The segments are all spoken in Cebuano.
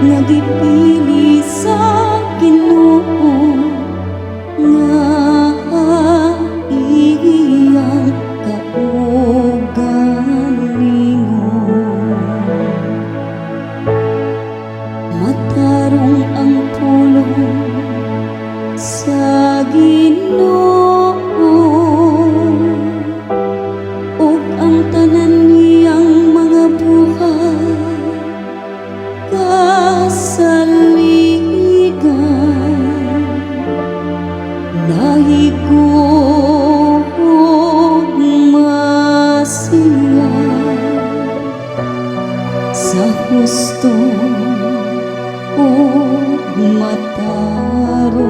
nga gipili sa Ginoo nga iyang kaugalingon. Matarong ang pulong sa Ginoo ug ang tanan niyang mga buhat kasaligan. Nahigugma siya sa husto ug matarong,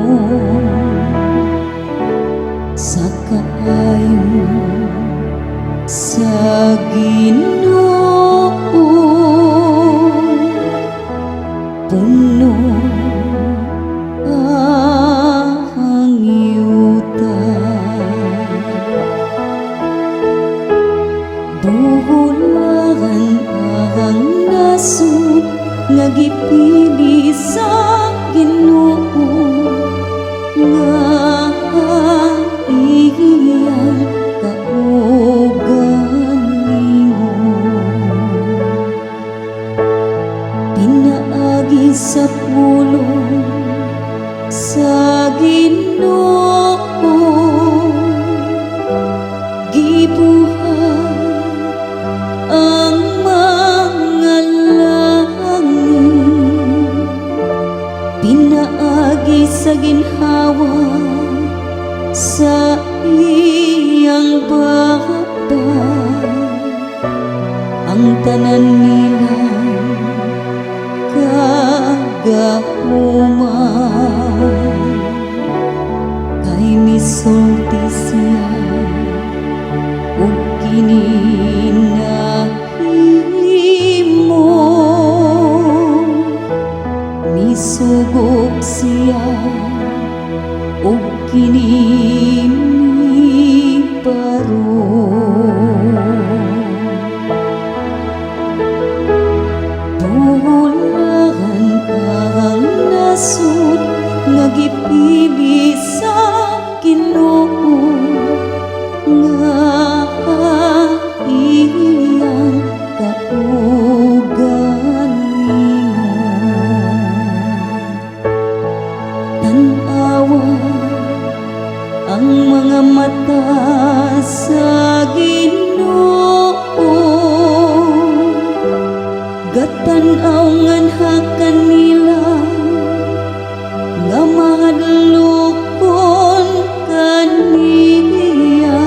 sa kaayo sa Ginoo puno ang yuta. Buolan ang nasod nga gipili sa Ginoo nga iyang kaugalingon. Pinaagi sa pulong sa Ginoo, gibuhat ang mga langit. Pinaagi sa ginhawa sa iyang baba, ang tanan nila kagahuman, kay misulti siya ug kini nahimo, misugok siya ug kini mibaro. Buolan ang nasod nga gipili sa Ginoo nga iyang kaugalingon. Tan-awa ang mga mata sa Ginoo, gatan-aw nganha kanila nga mahadlokon kaniya,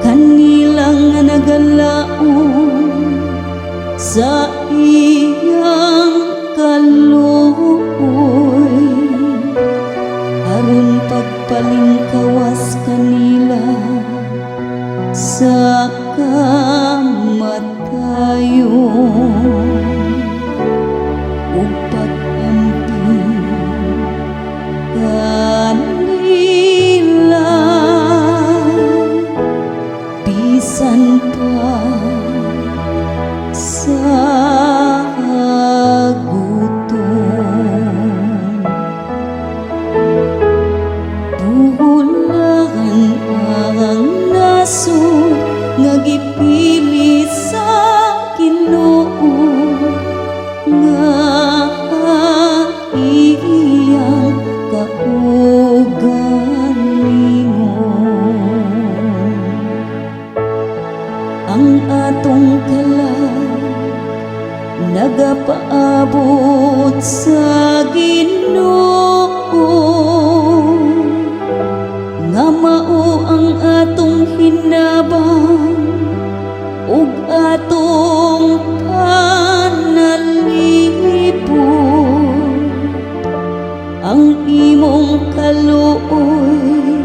kanila nga nagalaom sa iyang kaluoy, aron pagpalingkawas kanila sa kamatayon ug pag-amping kanila bisan pa sa gutom. Buolan ang nasod nga gipili sa Ginoo nga iyang kaugalingon. Ang atong kalag nagapaabot sa Ginoo nga mao ang atong hinabang ug atong panalipod. Ang imong kaluoy,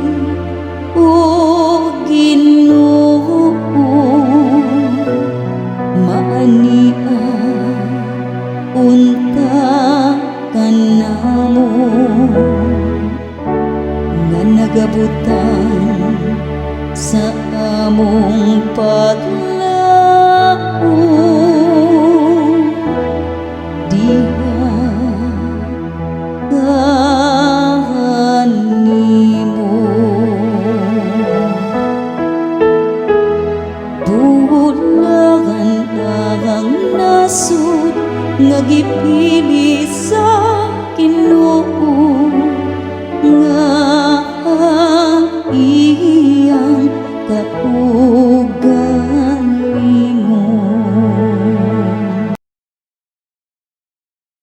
o Ginoo, maania unta kanamo nga nagabutang sa among Nga gipili sa Ginoo.